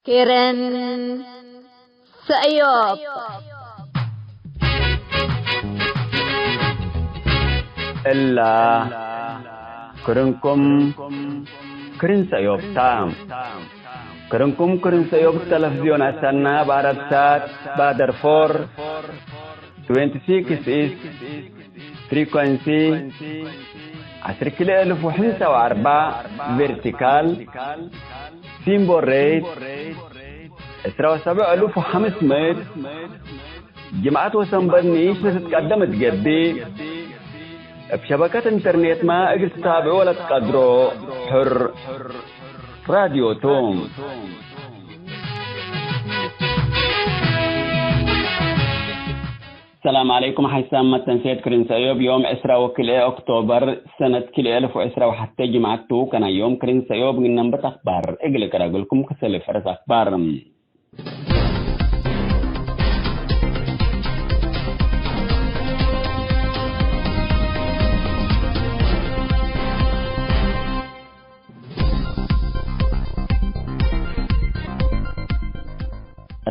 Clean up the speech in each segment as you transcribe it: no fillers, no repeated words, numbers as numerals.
Keren Sayop. إلا كرنكم كرن سيوب تام كرنكم كرن سيوب تلفزيون أسنا بعرب سات بادر فور 26 is frequency 10054 vertical symbol rate 7500 جماعة وسنبرنيش تتقدم تقبي بشبكة انترنت ما اقدر تتابعوا ولا تقدروا حر راديو توم. السلام عليكم حيسام متنسيت كرين سيوب يوم 10 أكتوبر سنة كل ألف وعسرة وحتى جمعتو كان يوم كرين سيوب من نمبر أخبار إقلك رجلكم كسل فرس أخبار.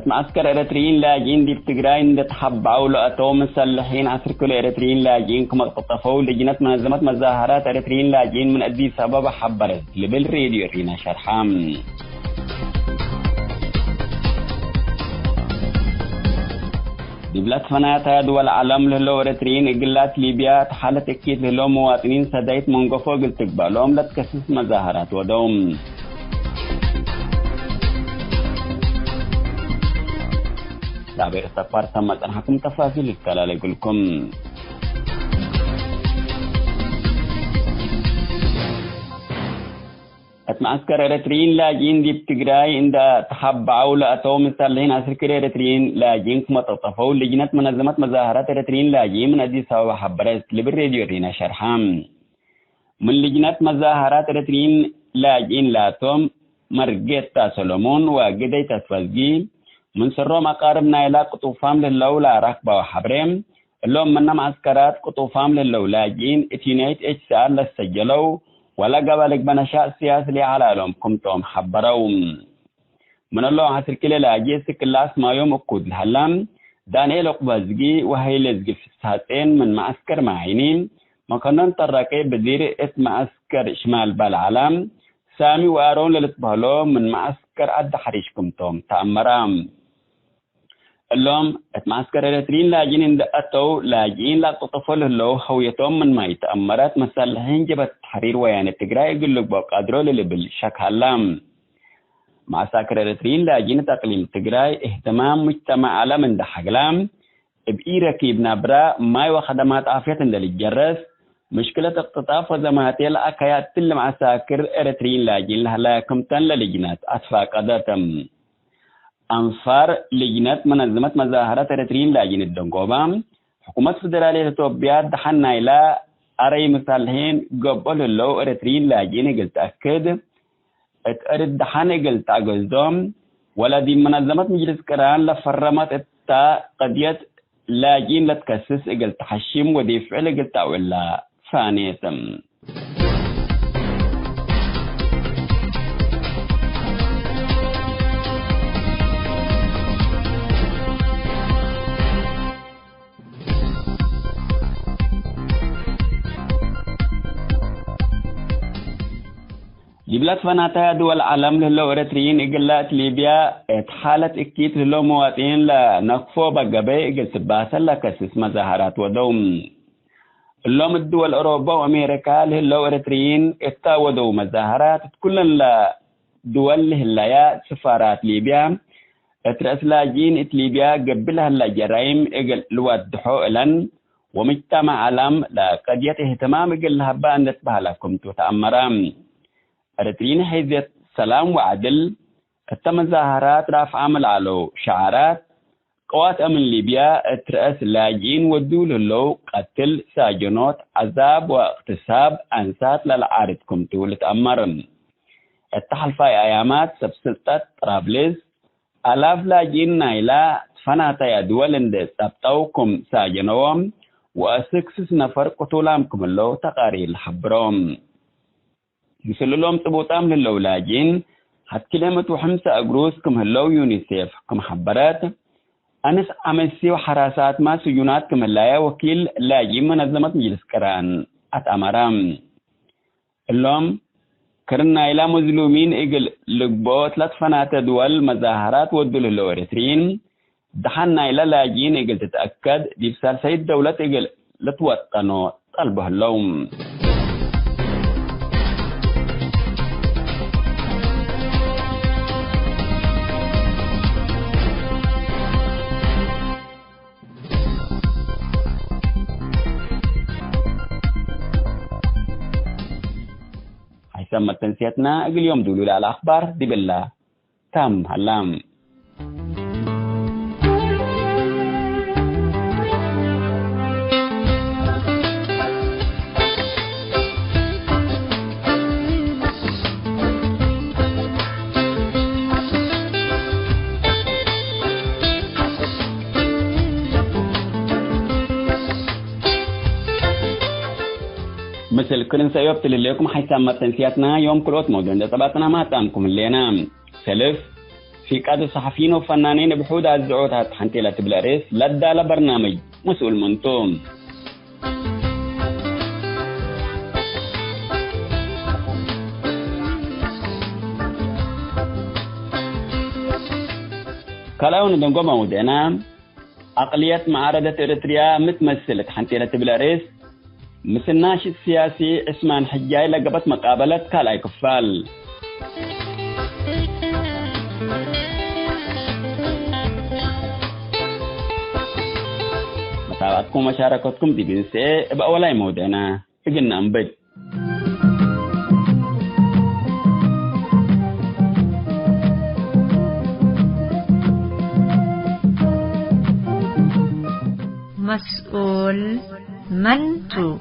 معسكر إريتريين لاجئين دي بتجراي إن تحبعوا لقطوا مسلحين عسر كل إريتريين لاجئين كما اقتطفوا لجنة منظمة مظاهرات إريتريين لاجئين من أديس أبابا حبرت لبل راديو رينا شرحام. دي بلاد فناتا دول العالم للو إريتريين إجلات ليبيا تحالة أكيد للو مواطنين سدايت منقفوا قلت تقبلهم لتكسس مظاهرات ودوم. تعبير السفر تم تنحكم تفاصيل الكلام لكم. معسكر إريتريين لاجئين دي بتجراي عند تحبعوا لقطوا مسلحين عسكر إريتريين لاجئين كما تطفوا لجنة منظمة مظاهرات إريتريين لاجئين من أديس أبابا حبرت لبالراديو رينا شرحام. من لجنة مظاهرات إريتريين لاجئين لاتهم مرجيتا سولومون وجديتا تفزجي من سرهم أقارب نايلا قطوفام للولا ركبة وحبريم اللهم منا معسكرات قطوفام للولاجين اتينيت اتش ار لسجلوا ولا قبلك بنشاء سياسي لي على لهم كمتهم حبروا من الله حسر كل لاجي سكلاس ما يوم أكود الهلام دانيل أقبازجي وهيلزجي في الساعتين من معسكر معينين مكانن طرقي بدير ات معسكر شمال بالعالم سامي وارون للتبهلو من معسكر عد حريش كمتهم تأمرام اللهم معسكر إريتريين لاجئين اندقتوا لاجئين لا تطفل له هويتهم من ما يتأمرات مسلحين جبت تحرير ويان التجراي يقول لك بقى قادروا للبل شك هلام معسكر إريتريين لاجئين تقليم التجراي اهتمام مجتمع على من دحقلام بإيركي بنبرة ما وخدمات عافية للجرس مشكلة اقتطاف وزماتي الأكيات تل معساكر إريتريين لاجئين لها كمتن للجنات أتفاق أداتم أنفار لجنة منظمة مظاهرات إريتريين لاجئين الدنقوبة حكومة فدرالية إثيوبيا دحنا إلى أري مسلحين قبل اللو إريتريين لاجئين قلت أكد اتأرد دحنا قلت أجزدهم ولا دي منظمة مجلس كران لفرمت التا قضية لاجئين لتكسس قلت حشيم ودي فعل قلت أولا ثانيتم. لبلاد فناتا دول العالم للو إريتريين إجلات ليبيا اتحالت إكيت للو مواطنين لنقفو بقبي إجل تباسل لكسس مظاهرات ودوم اللهم الدول أوروبا وأمريكا للو إريتريين اتاودوا مظاهرات كل دول هلايا سفارات ليبيا اترأس لاجين ات ليبيا قبلها الجرائم إجل لودحو إلن ومجتمع عالم لقضية اهتمام إجل لهبا نتبه لكم تتأمرام إريتريين حيزة سلام وعدل التمظاهرات رافع عمل على شعارات قوات أمن ليبيا ترأس لاجئين ودول لو قتل ساجنوت عذاب واغتصاب أنسات للعارض كمتو لتأمرم التحلفة أيامات سبسلطة طرابلس آلاف لاجئين نايلا فناتا يا دول اندس أبطوكم ساجنوهم وأسكسس نفر قتولامكم اللو تقارير حبروم مثل لهم تبوتام للولاجين حت كلمة وحمسة أجروس كم هلو يونيسيف كم حبرات أنس عمسي وحراسات ما سجونات كم هلايا وكيل لاجئ منظمة مجلس كران أتأمرام اللهم كرنا إلى مظلومين إجل لقبوت لطفنات دول مظاهرات ودول الأوريترين دحنا إلى لاجئين إجل تتأكد دي بسال سيد دولة إجل لتوطنوا طلبه اللوم. حيسمى تنسيتنا اليوم دولوا على الأخبار دي بالله تام هلام. مثل كل سيوبت لكم حيسمى تنسياتنا يوم كل وقت موضوع طبعتنا ما تامكم اللينا سلف في قادة صحفيين وفنانين بحود الزعوت حنتي تبلاريس لدى لبرنامج مسؤول منتوم. كلاون دنقو موضوعنا أقلية معارضة إريتريا متمثلة حنتي تبلاريس مثل ناشط سياسي عثمان حجاي لقبت مقابلة كالاي كفال. متابعتكم ومشاركتكم دي بنسي بأولاي موضوعنا إجلنا أنبد. مسؤول من تو.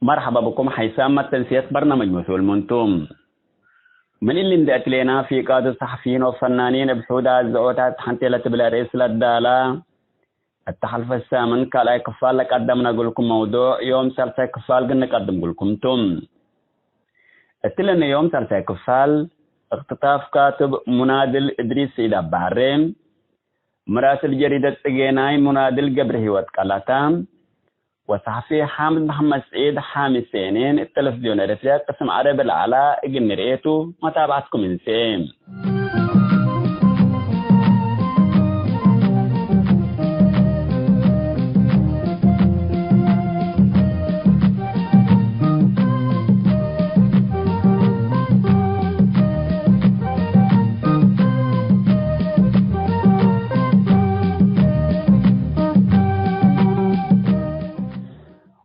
مرحبا بكم حيسام تنسية برنامج مسؤول منتوم. من اللي اندأت لنا في قادة الصحفيين والفنانين بحودة الزعوتات حنتي تبلا رئيس للدالة التحالف الثامن كالاي كفال لك قدمنا لكم موضوع يوم سالسة كفال قلنا قدم لكم تم اتلنا يوم سالسة كفال اختطاف كاتب منادل إدريس سيد أبعرين مراسل جريدة تجيناي منادل قبره واتقالاتام وصحفي حامد محمد سعيد حامي سينين التلفزيون الرسلية قسم عرب العلاء اجن رئيتو متابعتكم من سين.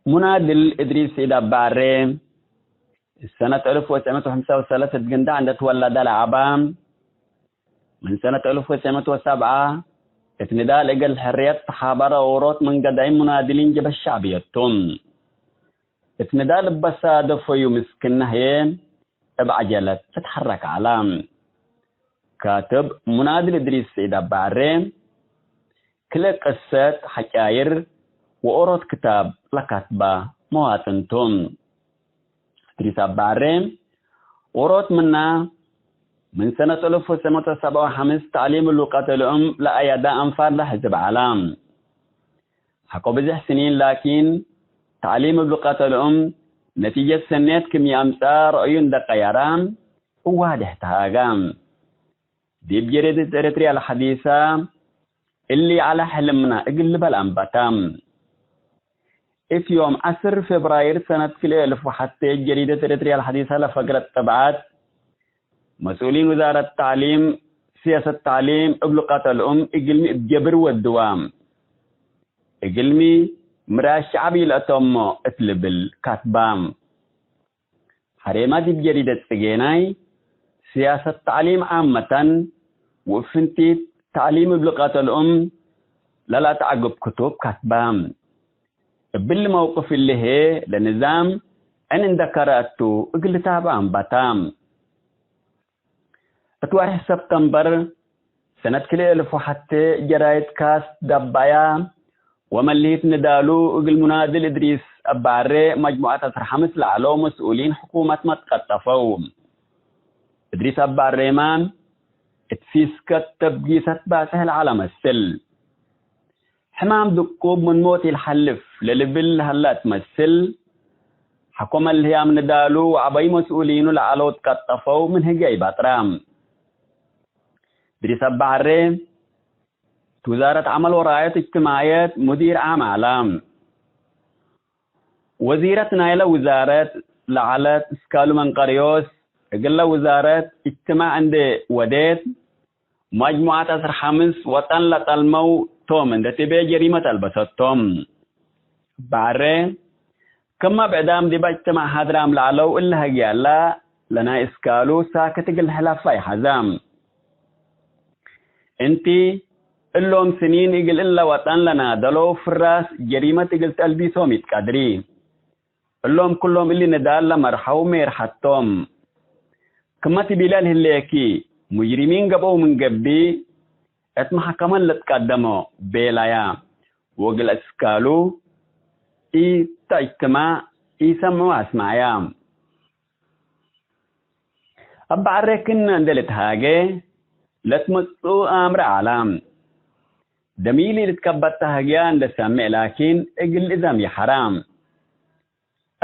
منادل إدريس سيد أبعري السنة 1935 جندة عند تولد العبام من سنة 1907 اتندال إجل الحرية تحابر وروت من قدعين منادلين جبه الشعبية تون اتندال بسادف ويمسكن هي بعجلة تتحرك علام كاتب منادل إدريس سيد أبعري كل قصة حكاير وأورد كتاب لكاتبة مواطنتون إدريس أبعري ورود منا من سنة 1957 تعليم اللغة الأم لأيادة أنفار لحزب عالم حقوا بزح سنين لكن تعليم اللغة الأم نتيجة سنة كمية أمسار عيون دقيران وواضح تهاجم دي بجريدة إريتريا الحديثة اللي على حلمنا اقلب الأنبتام في يوم 10 فبراير سنة 2001 جريدة إريتريا الحديثة لفقرة طبعات مسؤولين وزارة التعليم سياسة التعليم بلغة الأم إقلمي بجبر والدوام إقلمي مرا الشعبي لأتمو اتلبل كاتبام حريمات بجريدة سجيناي سياسة التعليم عامة وفنتي تعليم بلغة الأم لا تعقب كتب كاتبام بالموقف اللي هي لنظام أن ذكرته اقل تابعا باتام اتوارح سبتمبر سنة كل ألف وحتى جرايد كاس دبايا ومليت ندالو اقل منادل إدريس أبعري مجموعة 15 لعلو مسؤولين حكومة ما تقطفوا. إدريس أبعريمان اتفيسكت تبقيست باسه العالم السل. حمام دكوب من موت الحلف للبل هلا تمثل. حكومة اللي هي من دالو وعبي مسؤولين لعلو تقطفوا من هجاي بطرام. إدريس أبعري وزارة عمل ورعاية اجتماعيات مدير عام عالم. وزيرة نايلة وزارة لعلت سكالو من قريوس قال وزارة اجتماع عند وديت مجموعة 15 وطن لطلمو توم عند تبي جريمة البسطتم. بعري كما بعدام دي باجتماع هادرام لعلو إلا هجيالا لنا إسكالو ساكت قل حلافاي حزام. انتي اللهم سنين إقل إلا وطن لنا دلو فراس جريمة إقل تلبيسهم يتقدري. اللهم كلهم اللي ندال لمرحو مير حتهم. كما تبلال هليكي مجرمين قبو من قبي اتمحكما لتقدموا بيلايا وقل اسكالو اي تاجتماع اي سمعوا اسمعيا. أبا عريكن اندلت هاجي لتمسو أمر عالم. دميلي لتكبت هجيان لسامع لكن اجل إذا يا حرام.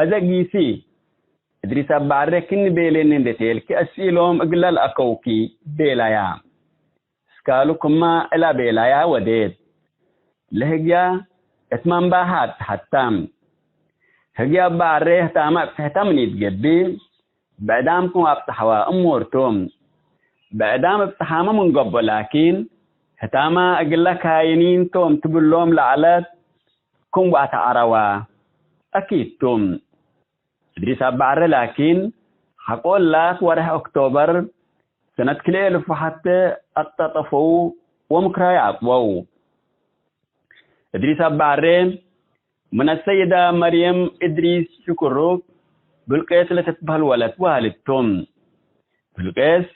أذا جيسي إدريس أبا عريكن بيلين اندتيلك أسئلهم اجل الأكوكي بيلايا. سكالو كما إلا بيلايا وديت. لهجيا اتمان باهات حتام. هجيا أبا عريه تاما بتهتمني تجبي بعدامكم أبتحوا أمورتم. بعدام ابتحاما من قبل لكن هتاما أقول هاينين توم تبلوم لعلت كم وقت عروا أكيد توم. إدريس أبعر لكن حقول لك ورح أكتوبر سنة كل 1000 أتطفوا ومكراي عطووا. إدريس أبعر من السيدة مريم إدريس شكروك بالقيس لتتبه الولد والدتم. بالقيس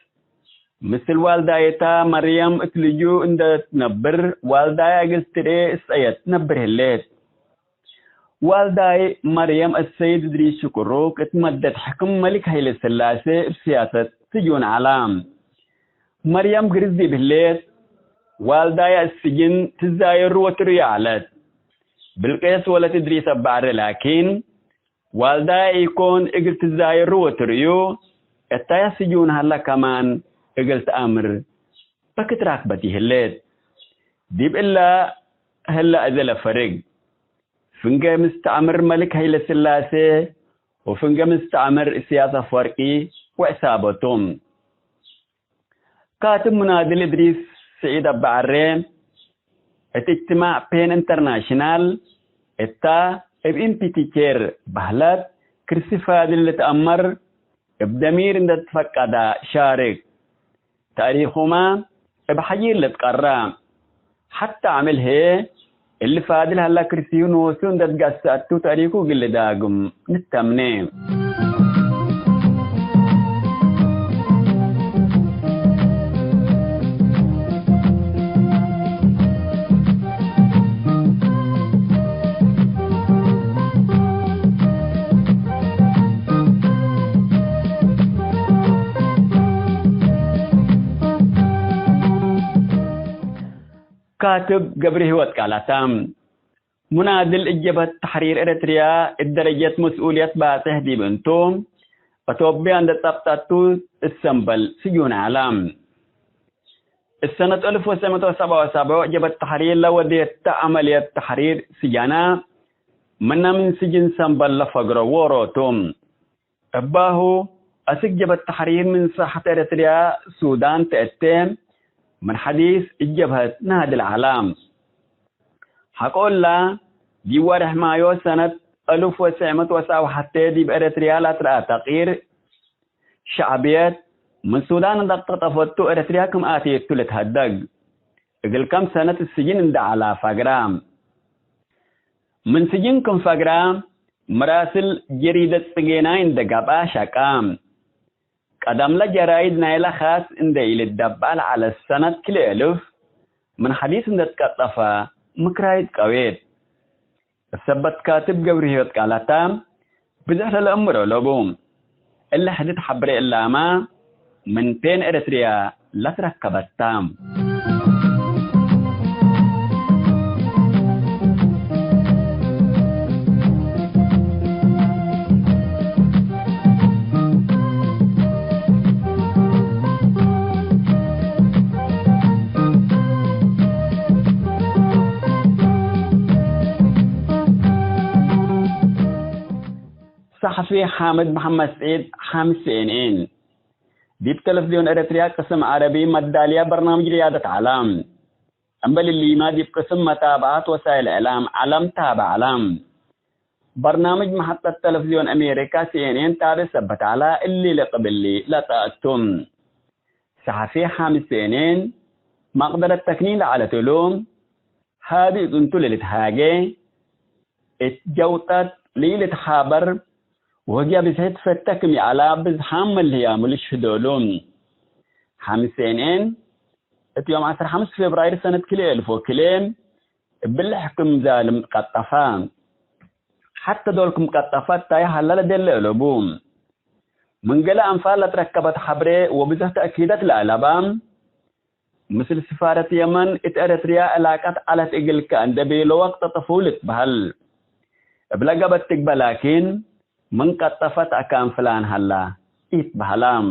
مثل والدايتا مريم اتلجو اند تنبر والدايا قلتري اسأيت تنبر هليت. والداي مريم السيد إدريس شكروك اتمدت حكم ملك هيل السلاسة بسياسة سجون عالم. مريم قرزي بهليت والدايا السجن تزاير وتريالت. بالقيس ولا تدريس أبعر لكن والدايا يكون اقل تزاير وتريو التايا سجون هلا كمان قلت أمر بكت راكبتي هليت. ديب إلا هلا أزل فرق فنجا مستعمر ملك هيل السلاسة وفنجا مستعمر سياسة فرقي وعصابتهم. كاتب منادل إدريس سعيد أبعرين اجتماع بين انترناشنال اتا اب ام بي تي كير بهلت كرسي فادل اللي تأمر بدمير اند تفقد شارك تاريخهما بحجير اللي تقرى حتى عمل هي اللي فادل هلا كرسيون وسون دت قساتو تاريخو قل داقم نتمني. كاتب قبره وتكالاتام منادل إجابة تحرير إريتريا الدرجة مسؤولية باته دي بنتوم أتوبي عند تبتاتو السنبل سجون عالم. السنة 1977 جبهة التحرير لوديت عملية تحرير سجانا من سجن سنبل لفقر وروتوم. أباهو أسك جبهة التحرير من ساحة إريتريا سودان تأتيم من حديث الجبهة نهد العالم. حقول لا دي ورح مايو سنة 1979 دي بإريتريا لا ترى تغيير شعبيات من السودان دقت إريتريا كم آتي تلت هدق اقل كم سنة السجن اند على فقرام من سجن كم فقرام مراسل جريدة سجينين دقابا شاكام قدم لجرايد نايلة خاص اند إلى الدبال على السنة كل ألف من حديث اند تقطفا مكرايد قويت. ሰበት ካትብ ገብሪ ህይወት ቃላታም ብዙሕ ለለአምሮ ለቦም እለ ሕድት ሐብሬ እላማ ምን ፔን ኤርትሪያ ለትረከበታም። صحفي حامد محمد سعيد حامد سي ان ان ديب تلفزيون اريتريا قسم عربي مداليا برنامج رياضة عالم أمبل اللي ما ديب قسم متابعة وسائل إعلام علم تابع علم برنامج محطة تلفزيون أمريكا سي ان ان تابع ثبت على اللي لقبل اللي لا تأتم. صحفي حامد سي ان ان مقدرة تكنين على تلوم هذه انتو اللي تهاجي اتجوطت ليلة حابر وهي بزهت فتكمي على بزحام اللي هي ملش هدولون. حامد سي ان ان يوم 15 فبراير سنة كلي ألف وكلين بالحكم ظالم قطفان حتى دولكم قطفات تاي هلا دل لبوم من قلا أنفال تركبت حبري وبزه تأكيدات الألبام مثل سفارة يمن ات أريتريا علاقات على تقل كأن دبيلو وقت طفولت بهل بلقبت تقبل لكن من قطفت أكام فلان هلا إيت بهلام.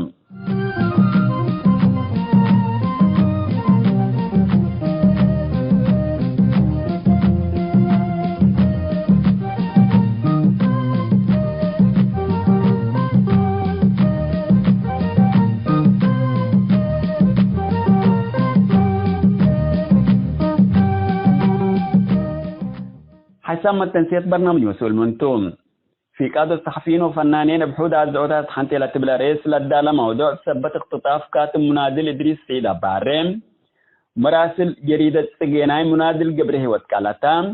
حسام التنسيق برنامج مسؤول منتوم في قادة الصحفيين وفنانين بحود عزعوتها حنتي لتبلا رئيس لدالة موضوع ثبت اختطاف كاتب منادل إدريس سعيد أبارم مراسل جريدة سجيناي منادل جبره وتكالتام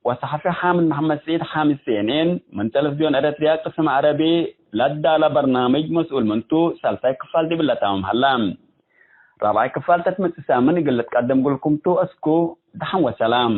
وصحفي حامد محمد سعيد حامد سينين من تلفزيون أريتريا قسم عربي لدالة برنامج مسؤول منتو سالساي كفال دي بلتام هلام رابعي كفال تتمت سامن قلت قدم قلكم تو أسكو دحن وسلام.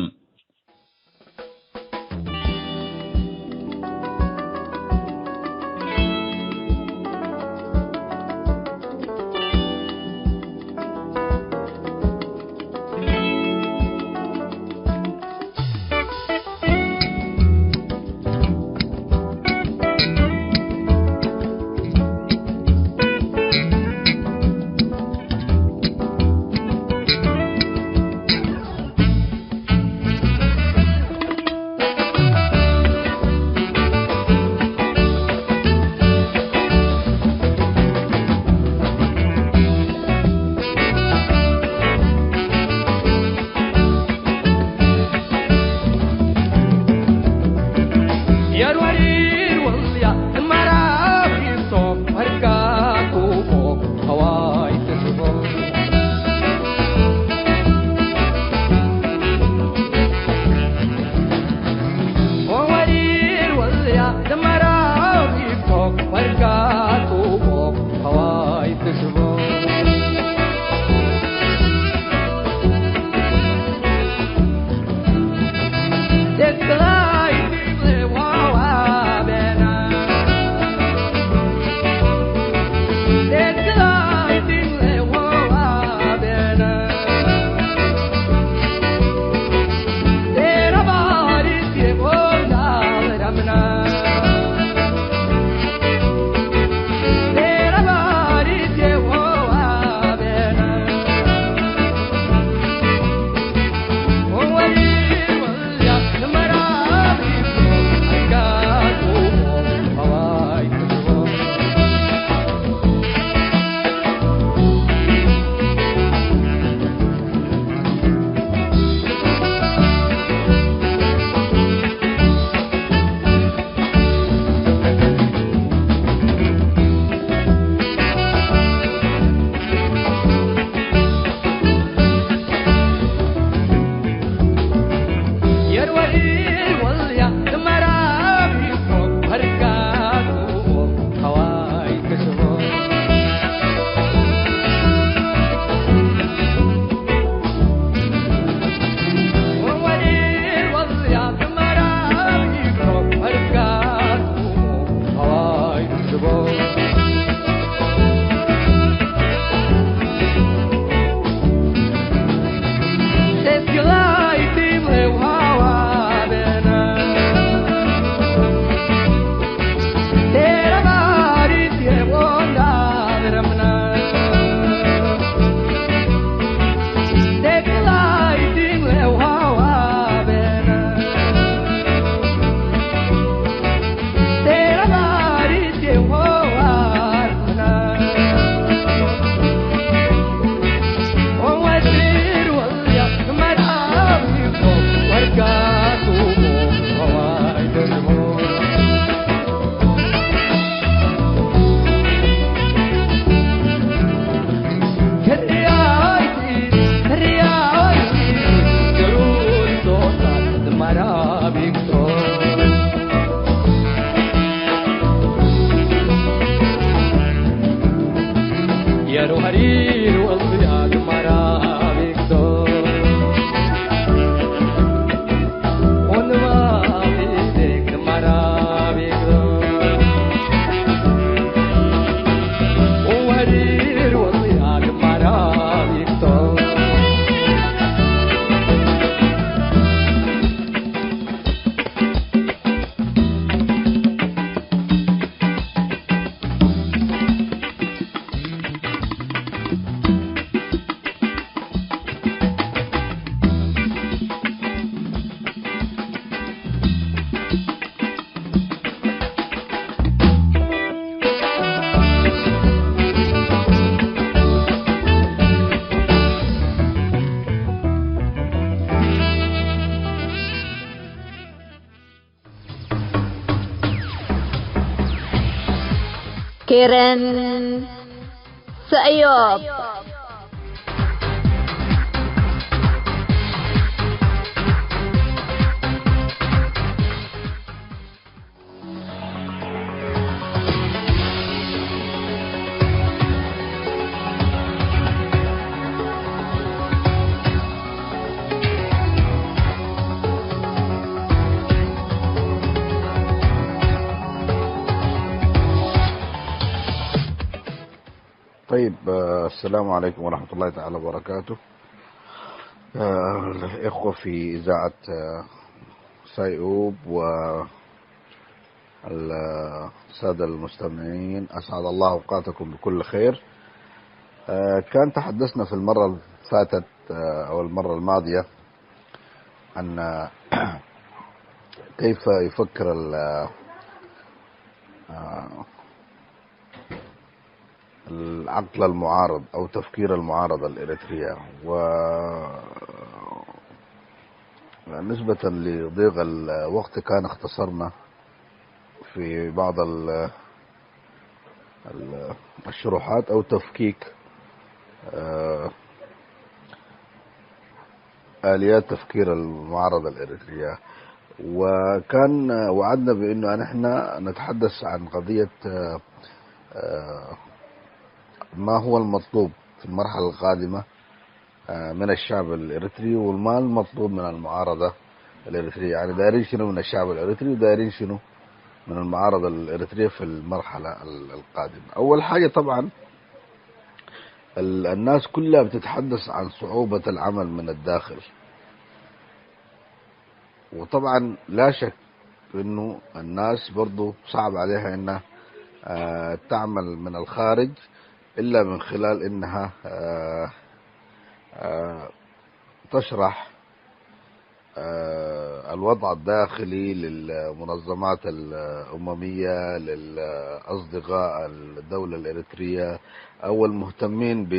Keren Sayop. طيب، السلام عليكم ورحمة الله تعالى وبركاته. الإخوة في إذاعة سايوب والسادة المستمعين، أسعد الله أوقاتكم بكل خير. كان تحدثنا في المرة اللي فاتت أو المرة الماضية عن كيف يفكر العقل المعارض أو تفكير المعارضة الإريترية، ونسبة لضيق الوقت كان اختصرنا في بعض الشروحات أو تفكيك آليات تفكير المعارضة الإريترية. وكان وعدنا بأنه نحن نتحدث عن قضية ما هو المطلوب في المرحلة القادمة من الشعب الإريتري، وما المطلوب من المعارضة الإريترية. يعني دايرين شنو من الشعب الإريتري ودايرين شنو من المعارضة الإريترية في المرحلة القادمة. أول حاجة طبعا الناس كلها بتتحدث عن صعوبة العمل من الداخل، وطبعا لا شك إنه الناس برضو صعب عليها إنها تعمل من الخارج إلا من خلال إنها تشرح الوضع الداخلي للمنظمات الأممية، للأصدقاء الدولة الإريترية أو المهتمين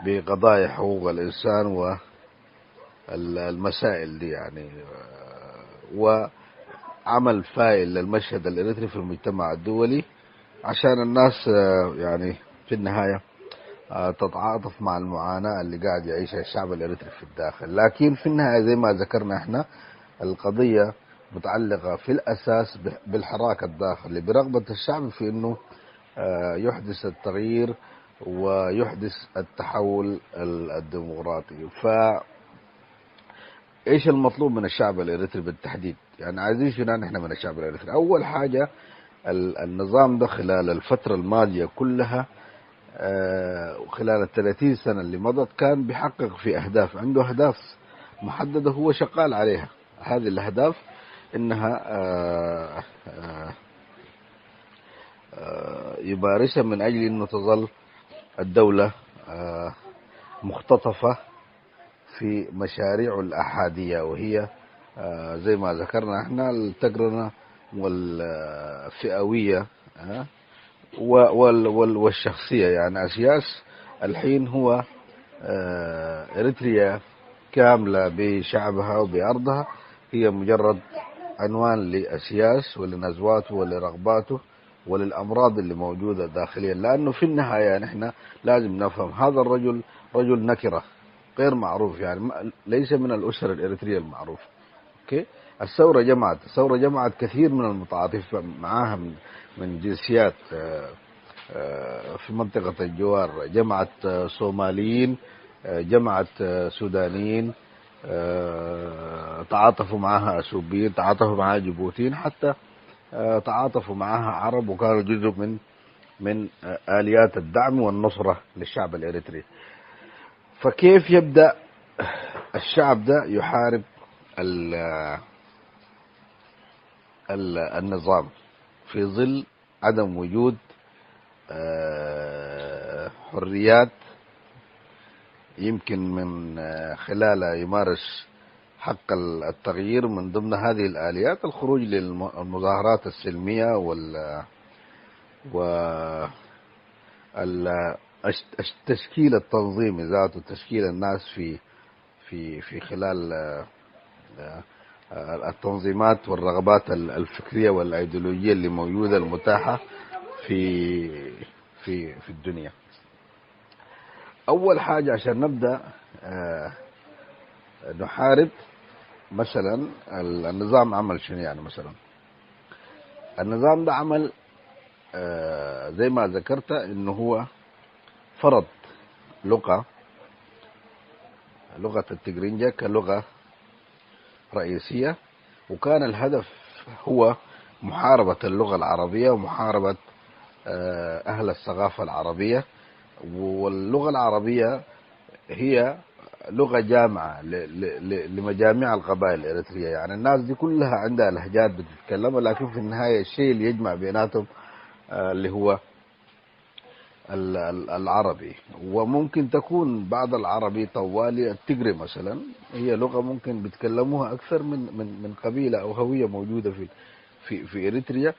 بقضايا حقوق الإنسان والمسائل دي يعني، وعمل فاعل للمشهد الإريتري في المجتمع الدولي عشان الناس يعني في النهاية تتعاطف مع المعاناة اللي قاعد يعيشها الشعب الإريتري في الداخل. لكن في النهاية زي ما ذكرنا احنا القضية متعلقة في الأساس بالحراك الداخلي، برغبة الشعب في انه يحدث التغيير ويحدث التحول الديمقراطي. ف ايش المطلوب من الشعب الإريتري بالتحديد؟ يعني عايزين شنو نحن من الشعب الإريتري؟ أول حاجة النظام ده خلال الفترة الماضية كلها وخلال 30 سنة اللي مضت كان بيحقق في أهداف، عنده أهداف محددة هو شغال عليها. هذه الأهداف إنها يمارسها من أجل إنه تظل الدولة مختطفة في مشاريع الأحادية، وهي زي ما ذكرنا احنا التقرنة والفئوية والشخصية. يعني أسياس الحين هو إريتريا كاملة بشعبها وبأرضها هي مجرد عنوان لأسياس ولنزواته ولرغباته وللأمراض اللي موجودة داخليا، لأنه في النهاية نحن لازم نفهم هذا الرجل رجل نكرة غير معروف، يعني ليس من الأسر الإريترية المعروفة. okay، الثورة جمعت كثير من المتعاطفين معاها من جنسيات في منطقة الجوار، جمعت صوماليين، جمعت سودانيين، تعاطفوا معها أثيوبيين، تعاطفوا معها جيبوتيين، حتى تعاطفوا معها عرب، وكانوا جزء من آليات الدعم والنصرة للشعب الإريتري. فكيف يبدأ الشعب ده يحارب النظام في ظل عدم وجود حريات يمكن من خلالها يمارس حق التغيير؟ من ضمن هذه الآليات الخروج للمظاهرات السلمية و التشكيل التنظيمي ذاته، تشكيل الناس في في في خلال التنظيمات والرغبات الفكرية والأيديولوجية اللي موجودة المتاحة في في في الدنيا. أول حاجة عشان نبدأ نحارب مثلا النظام، عمل شنو؟ يعني مثلا النظام ده عمل زي ما ذكرت انه هو فرض لغة التجرينجا كلغة رئيسية، وكان الهدف هو محاربة اللغة العربية ومحاربة أهل الثقافة العربية. واللغة العربية هي لغة جامعة لمجاميع القبائل الإريترية، يعني الناس دي كلها عندها لهجات بتتكلمها، لكن في النهاية الشيء اللي يجمع بيناتهم اللي هو العربي. وممكن تكون بعض العربي طوالي، التجري مثلا هي لغة ممكن بيتكلموها أكثر من قبيلة أو هوية موجودة في إريتريا،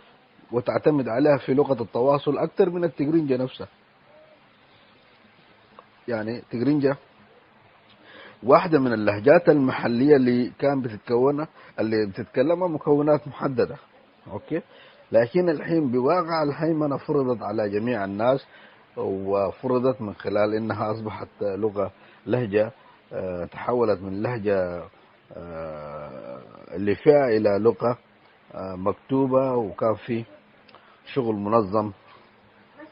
وتعتمد عليها في لغة التواصل أكثر من التجرينجا نفسها. يعني تجرينجا واحدة من اللهجات المحلية اللي كان بتتكونها، اللي بتتكلمها مكونات محددة، okay، لكن الحين بواقع الهيمنة فرضت على جميع الناس، وفرضت من خلال انها اصبحت لغة لهجة، تحولت من لهجة اللي فيها الى لغة مكتوبة، وكان في شغل منظم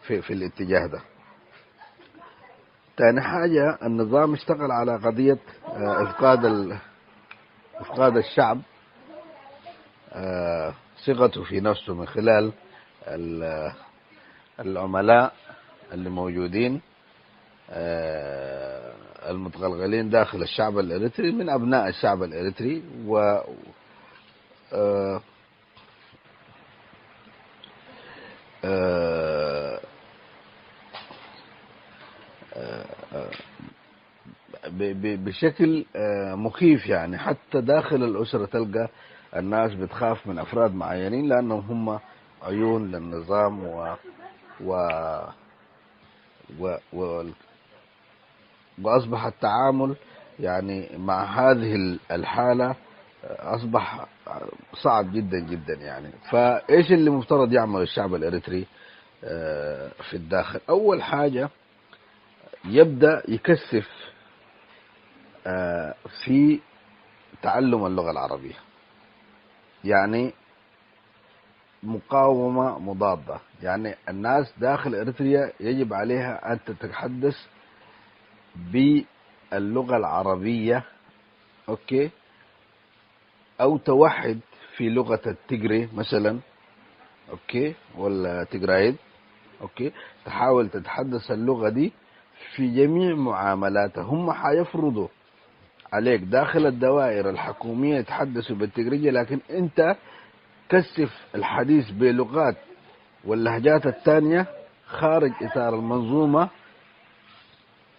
في الاتجاه ده. تاني حاجة النظام اشتغل على قضية افقاد الشعب ثقته في نفسه من خلال العملاء اللي موجودين المتغلغلين داخل الشعب الإريتري من أبناء الشعب الإريتري، و بشكل مخيف. يعني حتى داخل الأسرة تلقى الناس بتخاف من أفراد معينين لأنهم هم عيون للنظام و و و وأصبح التعامل يعني مع هذه الحالة أصبح صعب جدا جدا. يعني فإيش اللي مفترض يعمل الشعب الإريتري في الداخل؟ أول حاجة يبدأ يكثف في تعلم اللغة العربية، يعني مقاومة مضادة. يعني الناس داخل إريتريا يجب عليها أن تتحدث باللغة العربية، okay، أو توحد في لغة التجري مثلا، okay، ولا تجرايد، okay، تحاول تتحدث اللغة دي في جميع معاملاتها. هم حيفرضوا عليك داخل الدوائر الحكومية يتحدثوا بالتجريجية، لكن أنت كثف الحديث بلغات واللهجات الثانية خارج إطار المنظومة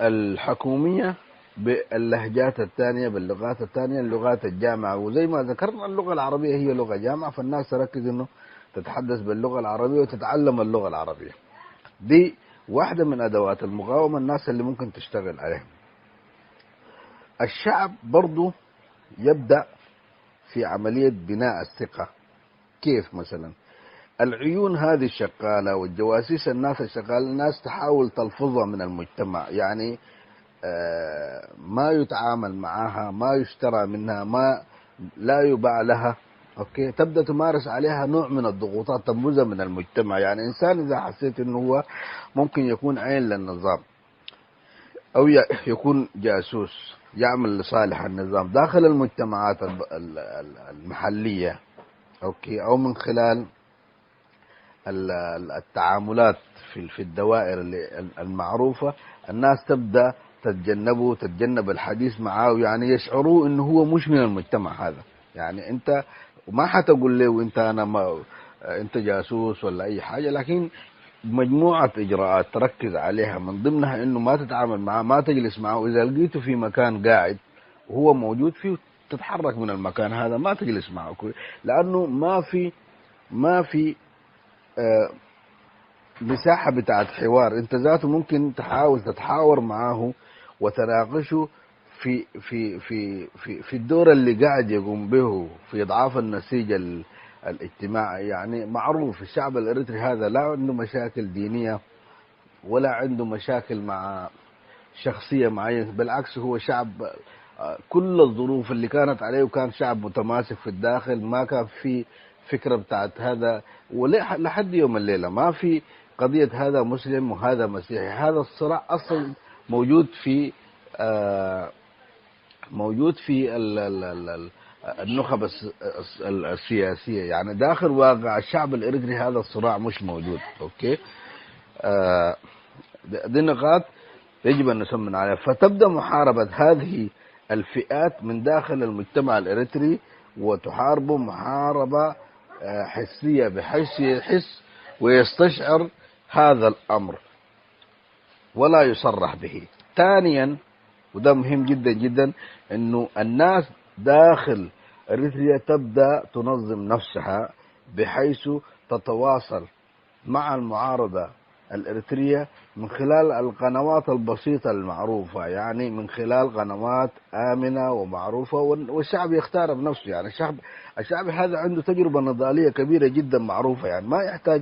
الحكومية باللهجات الثانية، باللغات الثانية، اللغات الجامعة. وزي ما ذكرنا اللغة العربية هي لغة جامعة، فالناس تركز إنه تتحدث باللغة العربية وتتعلم اللغة العربية. دي واحدة من أدوات المقاومة الناس اللي ممكن تشتغل عليها. الشعب برضو يبدأ في عملية بناء الثقة. كيف مثلا؟ العيون هذه الشغالة والجواسيس، الناس الشغالة، الناس تحاول تلفظها من المجتمع، يعني ما يتعامل معها، ما يشترى منها، ما لا يباع لها. okay، تبدا تمارس عليها نوع من الضغوطات، تنبذها من المجتمع. يعني انسان اذا حسيت انه هو ممكن يكون عين للنظام او يكون جاسوس يعمل لصالح النظام داخل المجتمعات المحلية، okay، او من خلال التعاملات في الدوائر المعروفة، الناس تبدأ تتجنبه، تتجنب الحديث معه، يعني يشعروا انه هو مش من المجتمع هذا. يعني انت ما حتقول له انت انا ما انت جاسوس ولا اي حاجة، لكن مجموعة اجراءات تركز عليها، من ضمنها انه ما تتعامل معه، ما تجلس معه، واذا لقيته في مكان قاعد وهو موجود فيه تتحرك من المكان هذا، ما تجلس معه، لانه ما في مساحة بتاعت حوار. انت ذاته ممكن تحاول تتحاور معاه وتناقشه في في في في في الدور اللي قاعد يقوم به في اضعاف النسيج الاجتماعي. يعني معروف الشعب الاريتري هذا لا عنده مشاكل دينية ولا عنده مشاكل مع شخصية معينة، بالعكس هو شعب كل الظروف اللي كانت عليه وكان شعب متماسك في الداخل، ما كان في فكرة بتاعت هذا، ولحد يوم الليلة ما في قضية هذا مسلم وهذا مسيحي. هذا الصراع أصلا موجود في النخب السياسية، يعني داخل واقع الشعب الإريتري هذا الصراع مش موجود. okay، دي نقاط يجب أن نسمن عليها. فتبدأ محاربة هذه الفئات من داخل المجتمع الإريتري، وتحاربه محاربة حسية بحيث يحس ويستشعر هذا الأمر ولا يصرح به. ثانيا، وده مهم جدا جدا، انه الناس داخل اريتريا تبدأ تنظم نفسها بحيث تتواصل مع المعارضة الاريترية من خلال القنوات البسيطة المعروفة، يعني من خلال قنوات آمنة ومعروفة، والشعب يختار بنفسه. يعني الشعب هذا عنده تجربة نضالية كبيرة جدا معروفة، يعني ما يحتاج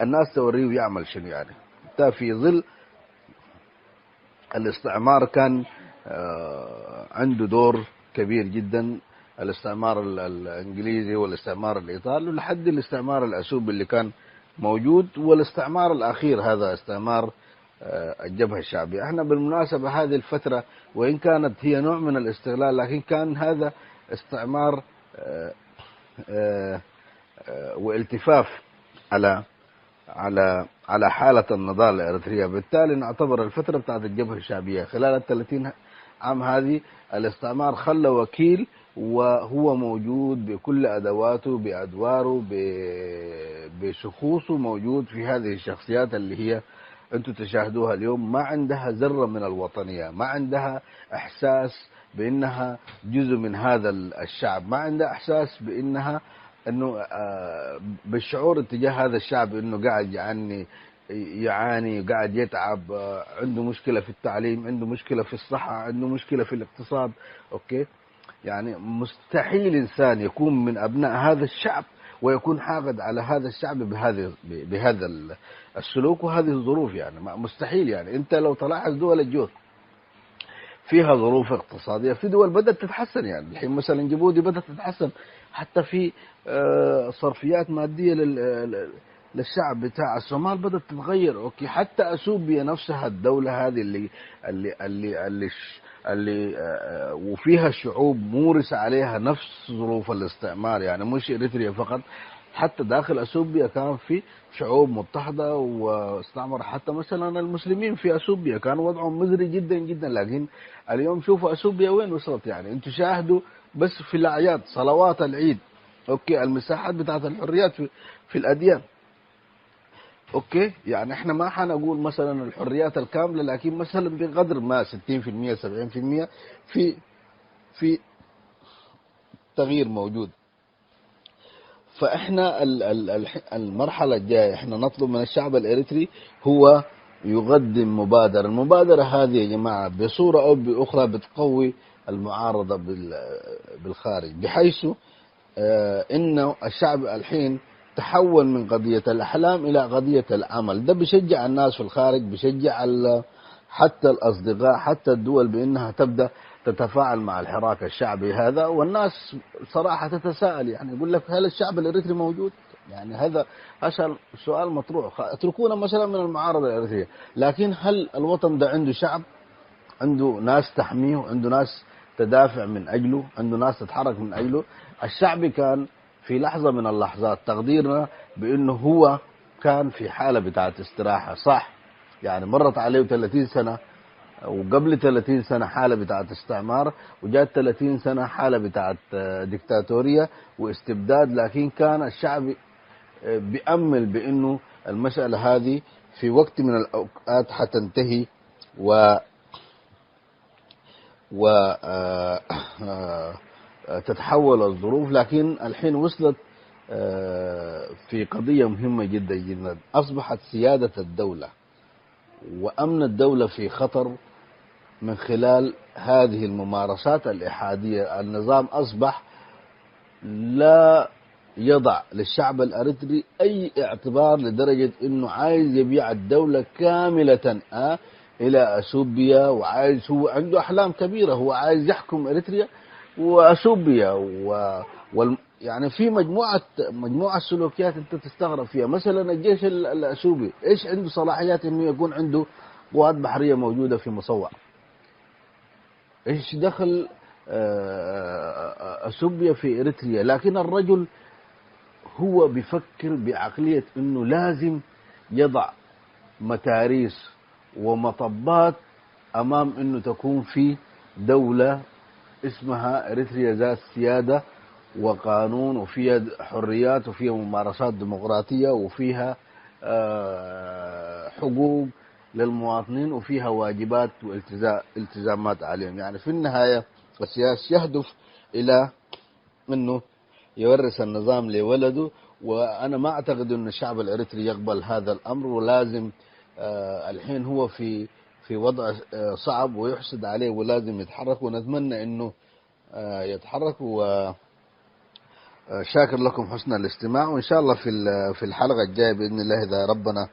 الناس توريه يعمل شنو. يعني حتى في ظل الاستعمار كان عنده دور كبير جدا، الاستعمار الانجليزي والاستعمار الايطالي لحد الاستعمار الاسوبي اللي كان موجود، والاستعمار الاخير هذا استعمار الجبهة الشعبية. احنا بالمناسبة هذه الفترة وان كانت هي نوع من الاستغلال، لكن كان هذا استعمار والتفاف على على على حالة النضال الإريترية. بالتالي نعتبر الفترة بتاعت الجبهة الشعبية خلال 30 عام هذه الاستعمار خلى وكيل وهو موجود بكل أدواته، بأدواره، بشخوصه، موجود في هذه الشخصيات اللي هي أنتم تشاهدوها اليوم. ما عندها ذرة من الوطنية، ما عندها إحساس بأنها جزء من هذا الشعب، ما عندها إحساس بأنها انه بالشعور اتجاه هذا الشعب انه قاعد يعاني، قاعد يتعب، عنده مشكلة في التعليم، عنده مشكلة في الصحة، عنده مشكلة في الاقتصاد. okay، يعني مستحيل انسان يكون من ابناء هذا الشعب ويكون حاقد على هذا الشعب بهذا السلوك وهذه الظروف، يعني مستحيل. يعني انت لو تلاحظ دول الجوف فيها ظروف اقتصادية، في دول بدأت تتحسن، يعني الحين مثلا جيبوتي بدأت تتحسن حتى في صرفيات مادية للشعب بتاع الصومال بدأت تتغير. okay، حتى اثيوبيا نفسها الدولة هذه اللي اللي اللي اللي, اللي وفيها شعوب مورس عليها نفس ظروف الاستعمار، يعني مش اريتريا فقط، حتى داخل اثيوبيا كان في شعوب متحدة واستعمر، حتى مثلا المسلمين في اثيوبيا كان وضعهم مزري جدا جدا، لكن اليوم شوفوا اثيوبيا وين وصلت. يعني انتم شاهدوا بس في الاعياد، صلوات العيد، okay، المساحات بتاعت الحريات في الاديان. okay، يعني احنا ما حنقول مثلا الحريات الكاملة، لكن مثلا بقدر ما 60% 70% في تغيير موجود. فاحنا المرحلة الجاية احنا نطلب من الشعب الاريتري هو يقدم مبادرة. المبادرة هذه يا جماعة بصورة او باخرى بتقوي المعارضة بالخارج، بحيث إنه الشعب الحين تحول من قضية الأحلام إلى قضية العمل. ده بيشجع الناس في الخارج، بيشجع حتى الأصدقاء، حتى الدول بأنها تبدأ تتفاعل مع الحراك الشعبي هذا. والناس صراحة تتساءل، يعني يقول لك هل الشعب الإريتري موجود؟ يعني هذا سؤال مطروح. اتركونا مثلا من المعارضة الإريترية، لكن هل الوطن ده عنده شعب، عنده ناس تحميه، عنده ناس تدافع من أجله، عنده ناس تتحرك من أجله؟ الشعب كان في لحظة من اللحظات تقديرنا بأنه هو كان في حالة بتاعت استراحة، صح؟ يعني مرت عليه 30 سنة، وقبل 30 سنة حالة بتاعت استعمار، وجات 30 سنة حالة بتاعت ديكتاتورية واستبداد، لكن كان الشعب بيأمل بأنه المسألة هذه في وقت من الأوقات حتنتهي و تتحول الظروف. لكن الحين وصلت في قضية مهمة جدا جدا، أصبحت سيادة الدولة وأمن الدولة في خطر من خلال هذه الممارسات الإحادية. النظام أصبح لا يضع للشعب الأريتري أي اعتبار، لدرجة أنه عايز يبيع الدولة كاملة إلى أثيوبيا، وعايز، هو عنده أحلام كبيرة، هو عايز يحكم أريتريا وأثيوبيا يعني في مجموعة سلوكيات أنت تستغرب فيها. مثلا الجيش الأثيوبي إيش عنده صلاحيات إنه يكون عنده قوات بحرية موجودة في مصوع؟ إيش دخل أثيوبيا في إريتريا؟ لكن الرجل هو بيفكر بعقلية إنه لازم يضع متاريس ومطبات أمام إنه تكون في دولة اسمها إريتريا ذات سيادة وقانون، وفيها حريات، وفيها ممارسات ديمقراطية، وفيها حقوق للمواطنين، وفيها واجبات والتزامات عليهم. يعني في النهاية السياسي يهدف إلى أنه يورث النظام لولده، وأنا ما أعتقد أن الشعب الإريتري يقبل هذا الأمر، ولازم الحين هو في وضع صعب ويحسد عليه، ولازم يتحرك، ونتمنى أنه يتحرك. وشاكر لكم حسن الاستماع، وإن شاء الله في الحلقة الجاية بإذن الله إذا ربنا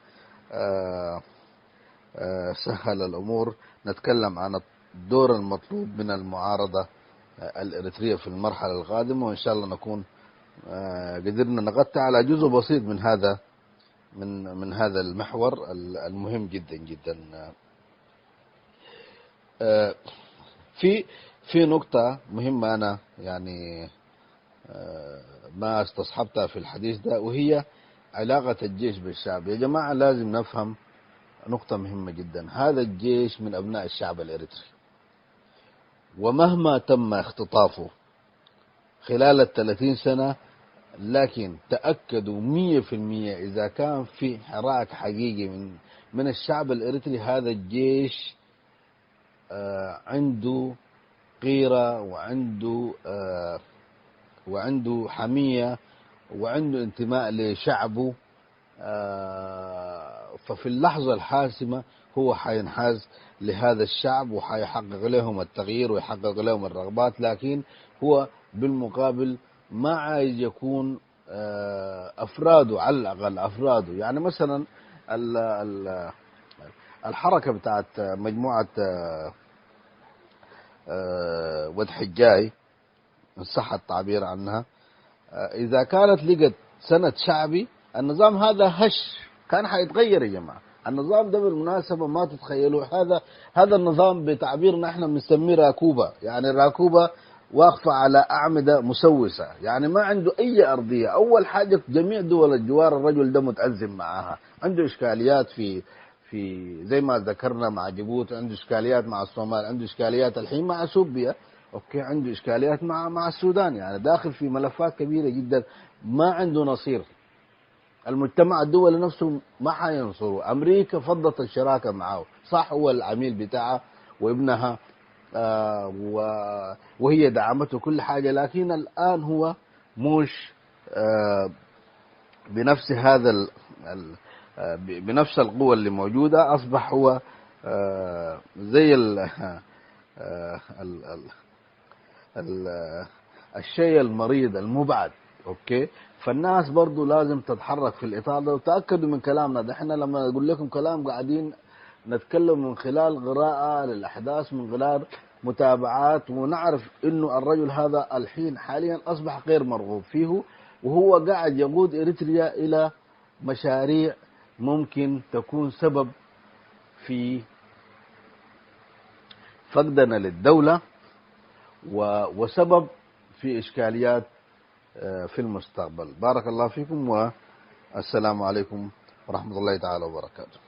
سهل الأمور نتكلم عن الدور المطلوب من المعارضة الإريترية في المرحلة القادمة، وإن شاء الله نكون قدرنا نغطي على جزء بسيط من هذا من هذا المحور المهم جدا جدا. في نقطة مهمة أنا يعني ما استصحبتها في الحديث ده، وهي علاقة الجيش بالشعب. يا جماعة لازم نفهم نقطة مهمة جدا، هذا الجيش من أبناء الشعب الإريتري، ومهما تم اختطافه خلال 30 سنة، لكن تأكدوا 100% إذا كان في حراك حقيقي من الشعب الإريتري، هذا الجيش عنده غيرة، وعنده حمية، وعنده انتماء لشعبه، ففي اللحظة الحاسمة هو حينحاز لهذا الشعب وحيحقق لهم التغيير ويحقق لهم الرغبات. لكن هو بالمقابل ما عايز يكون أفراده، على الأقل أفراده. يعني مثلا الحركة بتاعت مجموعة ود حجاي، إن صح التعبير عنها، إذا كانت لقت سند شعبي، النظام هذا هش كان حيتغير يا جماعة. النظام ده بالمناسبة ما تتخيلوا، هذا النظام بتعبيرنا احنا بنسميه راكوبة، يعني الراكوبة واقفة على أعمدة مسوسة، يعني ما عنده أي أرضية. أول حاجة في جميع دول الجوار الرجل ده متأزم معاها، عنده إشكاليات في زي ما ذكرنا مع جيبوتي، عنده إشكاليات مع الصومال، عنده إشكاليات الحين مع أثيوبيا، okay، عنده إشكاليات مع السودان، يعني داخل في ملفات كبيرة جدا، ما عنده نصير. المجتمع الدولي نفسه ما حينصره. أمريكا فضت الشراكة معه، صح هو العميل بتاعها وابنها وهي دعمته كل حاجة، لكن الآن هو مش بنفس هذا بنفس القوة اللي موجودة، أصبح هو زي الشيء المريض المبعد. okay، فالناس برضو لازم تتحرك في الاطار ده، وتاكدوا من كلامنا ده. احنا لما نقول لكم كلام قاعدين نتكلم من خلال قراءة للاحداث، من خلال متابعات، ونعرف انه الرجل هذا الحين حاليا اصبح غير مرغوب فيه، وهو قاعد يقود اريتريا الى مشاريع ممكن تكون سبب في فقدنا للدولة وسبب في إشكاليات في المستقبل. بارك الله فيكم، والسلام عليكم ورحمة الله تعالى وبركاته.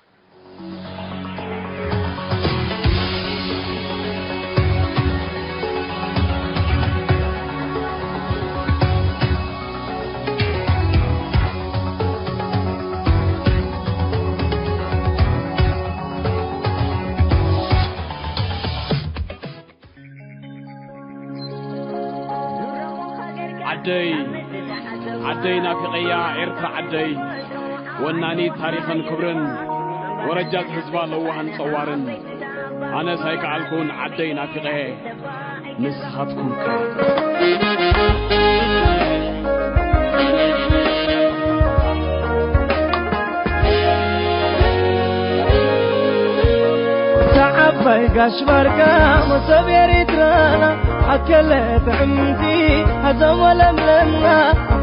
ዓደይ ዓደይ ናፊቐያ ኤርትራ ዓደይ ወናኒ ታሪኽን ክብርን ወረጃት ህዝባ ለዋህን ጸዋርን ኣነስ ኣይከኣልኩን ዓደይ ናፊቐ ንስኻትኩም ከ? تعبي قاش بركة مصب ኤሪትራና أكلت عمتي هزم ولملمنا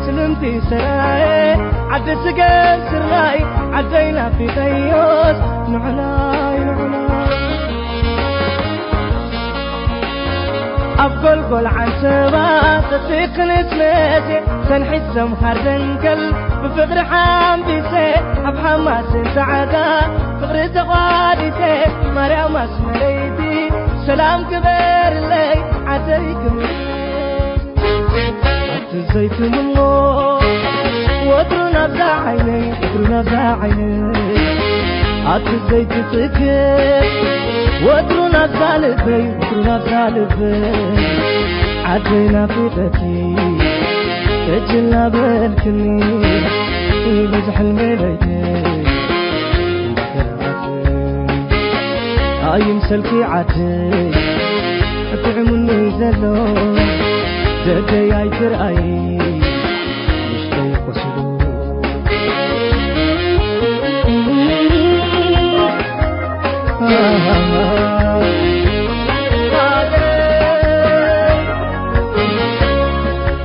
سلمتي سراي عد سقل سراي عدينا في غيوس نعناي نعناي أبقل قل عن سبا تسيق نسمتي سنحس سمحر دنكل بفقر حامبسي أب حماس سعدا فقر تقواديسي مريم أسمريتي سلام كبير لي عتيك الزيت منو وتر نبزع عيني وتر نبزع عيني عت الزيت تكر وتر نبزع لبي وتر نبزع لبي عدينا في بتي تجلى بالكني بزح المليتي هاي مسلكي عتي تعمني زلو ددي اي ترأي مشتي قصدو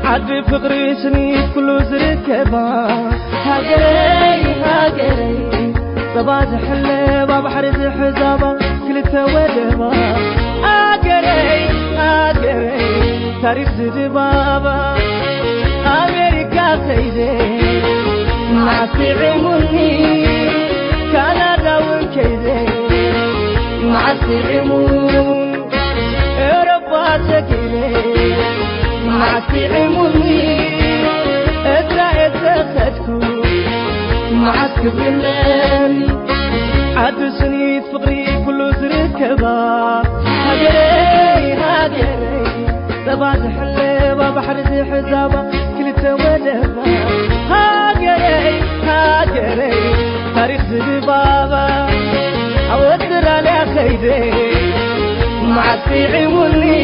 عد فقري سنيت كله زركبا هاجري هاجري صباح حلبة بحر حزابة كل تودبا هاجري هاجري تاريخ زدبابا أمريكا سيدي مع سيعمني كندا وكيدي مع سيعمون أوروبا سكيني مع سيعمني إسرائيل سختكو مع سكبلن عد سنيت فقري كله زركبا هاجري هاجري صباح حلبة بحر حزابة كل تودبا هاجري هاجري تاريخ زبابا أودر على خيدي مع سيعمني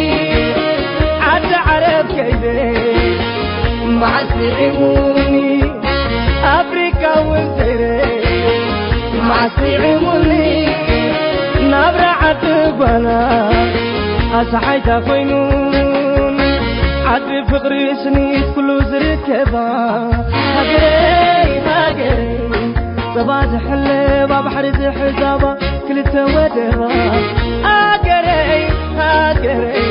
عد عرب كيدي مع سيعمني أفريقيا وزيري مع سيعمني نبرة عتبنا أصحيت فينون عد فقري سنيت كله زركبا هاجري هاجري صباح حلبة بحر حزابة كل تودبا هاجري هاجري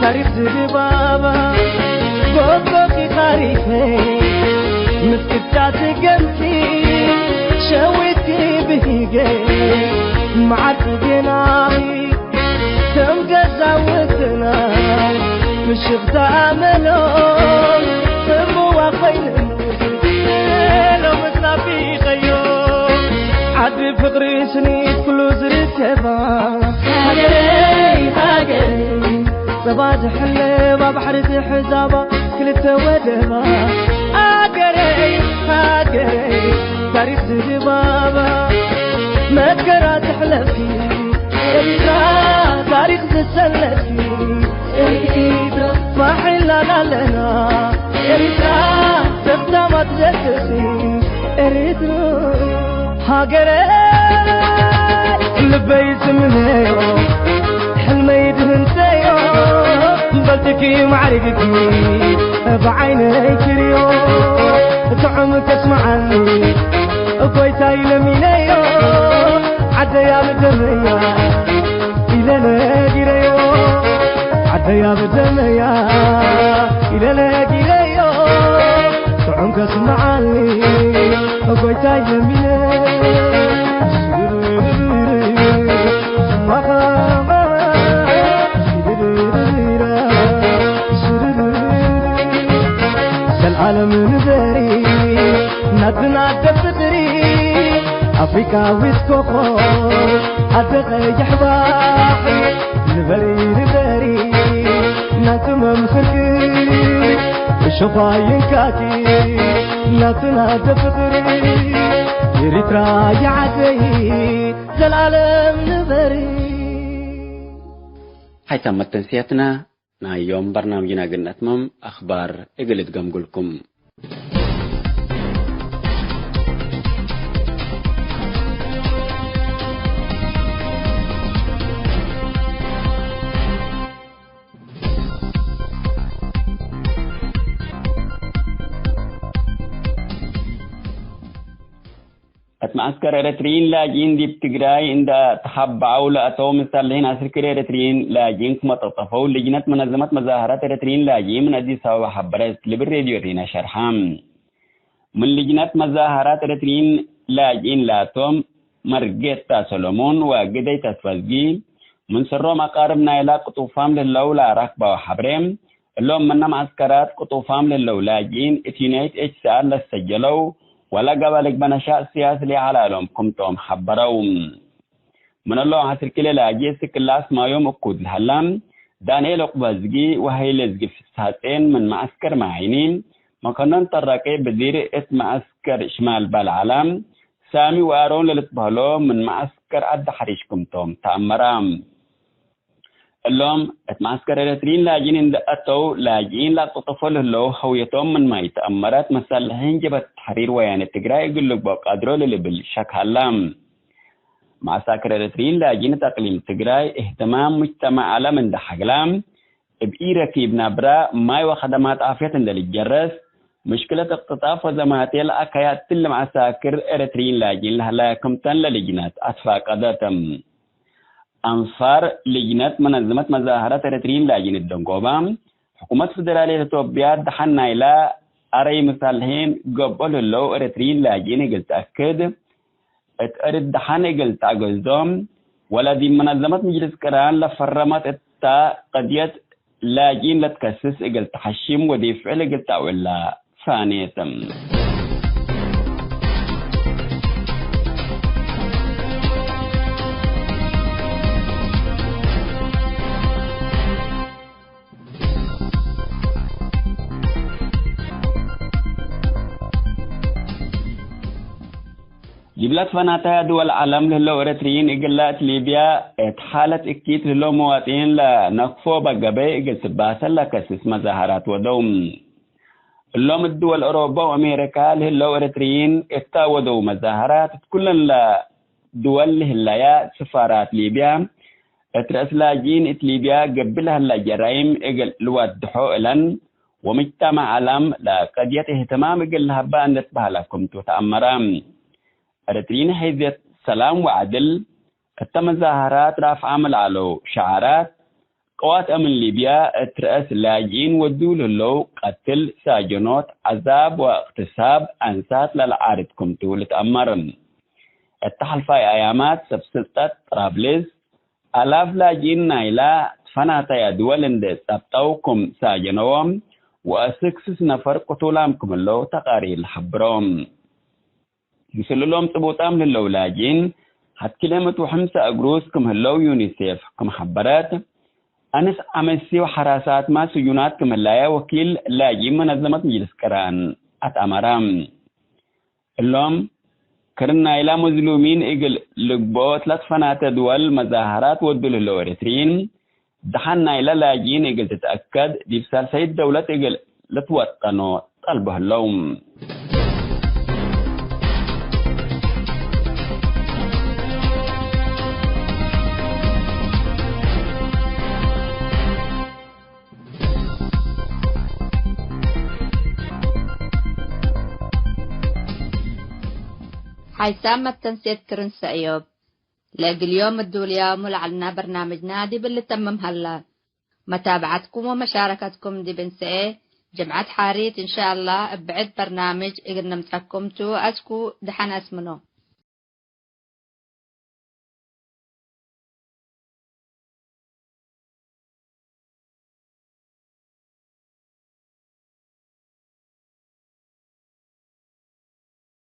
تاريخ زبابا قوقي خريفي مسكتات قمتي شويتي بهيجي معك ديناري تم قزاوتنا مش غدا ملون تموا خيل لو متنافي خيو عد فقري سنيت كله زرتبا هاجري هاجري صباح حلبة بحر حزابة كل تودبا هاجري هاجري تاريخ زبابا ما تقرا تحلفي إريترا تاريخ تسلفي إريترا. صباح لنا لنا إريترا تختمت جسسي إريترا هاجري لبي سمنيو حلمي دهنتيو بلتكي معرقتي بعيني كريو طعم تسمعني كويتاي لمينيو عدى يا بدميا إلى نجريو عدى يا بدميا إلى نجريو طعم تسمعني كويتاي لمينيو العالم نزري نادنا دفتري أفريقيا ويسكوكو أدغ يحباحي نبري نبري ناتم مخركي شفاين كاكي ناتنا دفتري إريترا يا عدي زلالم نبري هاي تمت تنسيتنا يوم برنامجنا قلنا أخبار إقلت قمقلكم. معسكر إريتريين لاجئين ديب تجراي عند تحبعوا لأتوا مسلحين عسكري إريتريين لاجئين كما تطفوا لجنة منظمة مظاهرات إريتريين لاجئين من أديس أبابا حبرت لبالراديو رينا شرحام. من لجنة مظاهرات إريتريين لاجئين لاتوم مرجيتا سولومون وجدي تسفزجي من سرهم أقارب نايلا قطوفام للولا ركبة وحبريم اللهم من معسكرات قطوفام للولا لاجئين اتينيت اتش سار لسجلوا ولا قبلك بنشاء سياسي لي على لهم كمتهم حبروا من الله حسر كل لاجي سكلاس ما يوم أكود الهلام دانيل أقبازجي وهي لزجي في الساعتين من معسكر معينين مكانن طرقي بدير اسم معسكر شمال بالعالم سامي وارون للتبهلو من معسكر عد حريش كمتهم تأمرام اللهم معسكر الاترين لاجين إن أتوا لاجين لا تطفل له هويتهم من ما يتأمرات مسلحين جبت تحرير ويان التجراي يقول لك بقى قدروا اللي بالشك هلام معسكر الاترين لاجين تقليم تجراي اهتمام مجتمع على من ده حقلام بإيركي بنبرة ما وخدمات عافية للجرس مشكلة اقتطاف وزماتي الأكيات تل معساكر إريتريين لاجين لها لا كمتن للجنات أتفاق أداتم أنفار لجنة منظمة مظاهرات إريتريين لاجين الدنقوبة حكومة فدرالية إثيوبيا دحنا إلى أري مسالحين قبل لو إريتريين لاجين قلت أكد اتأرد دحنا قلت أقزدهم ولا دي منظمة مجلس كران لفرمت التا قضية لاجين لتكسس قلت حشيم ودي فعل قلت أولا ثانية. جبلت فناتا دول العالم للو إريتريين إجلات ليبيا اتحالت إكيت للو مواطنين لنقفو بقبي إجل سباسا لكسس مظاهرات ودوم اللوم الدول أوروبا وأمريكا للو إريتريين اتاودوا مظاهرات كلن لدول هلايا سفارات ليبيا اترأس لاجين ات ليبيا قبلها الجرائم إجل لوضحوا إلن ومجتمع عالم لقضية اهتمام إجل هبا نتبه لكم تتأمرام أريتريين حيزة سلام وعدل التمظاهرات رافعة ملعلو شعارات قوات أمن ليبيا ترأس لاجئين ودول لو قتل ساجنوت عذاب واغتصاب أنسات للعارض كمتو لتأمرن التحلفة أيامات سبسلطة طرابلس آلاف لاجئين نايلا فناتا يا دول اندس أبطوكم ساجنوهم وأسكسس نفر قتولامكم اللو تقارير حبروم يسللهم طبوطام للولاجين حد كلمة وحمسة أجروس كم هلو يونيسيف كم حبرات أنس أمسي وحراسات ما سجونات كم هلايا وكيل لاجين منظمة مجلس كران أتأمرام اللهم كرنا إلى مظلومين إجل لقبوت لطفنات دول مظاهرات ودول الأوريترين دحنا إلى لاجئين إجل تتأكد دي سالسيد دولة إجل لتوطنوا طلبه اللوم. حيسامة تنسيت كرنس أيوب لاقي اليوم الدولية ملعلنا برنامج نادي باللي تمم هلا متابعتكم ومشاركتكم دي بنسئ جمعة حاريت إن شاء الله بعد برنامج إقرنا متحكمتو أسكو دحن أسمنو.